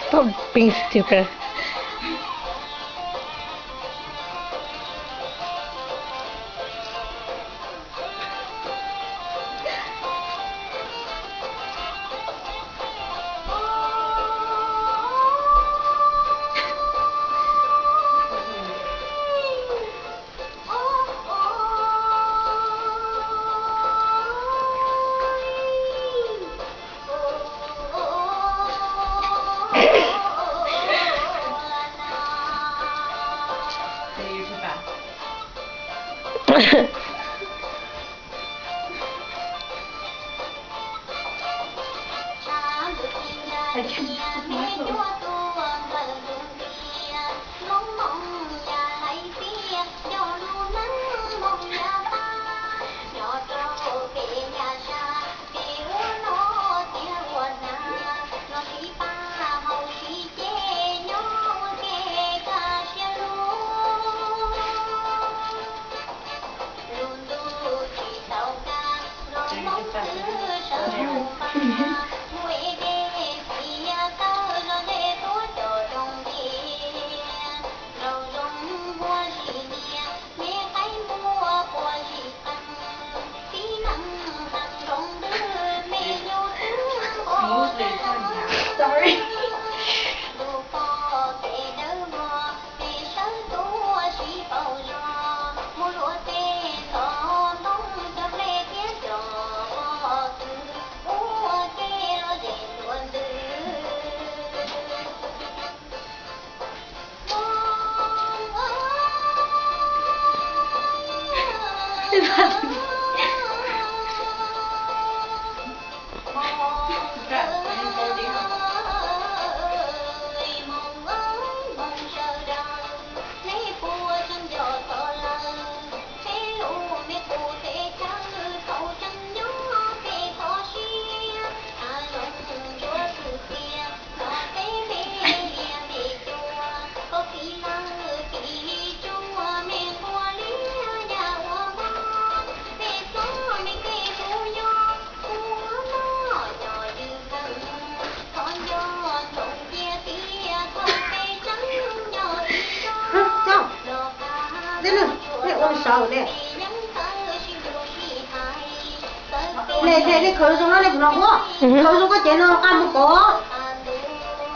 Tau pis tiag. Sorry. Dej nws, nej ua saud ne. Nej, nej, nej khaws zoo no nej puas hnov huab? Khaws zoo koj cev no qaj mus pov.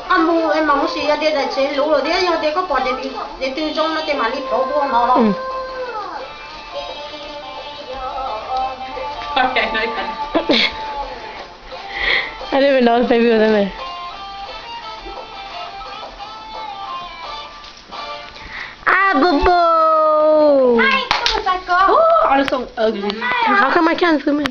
Qaj mus es mam mus sim yog tias daim tsev luv lawm thiab yog tias koj pom ces twg zoo no ces mam li pov ua no los. A bu bu. Qhov koj mas khaj xwb me.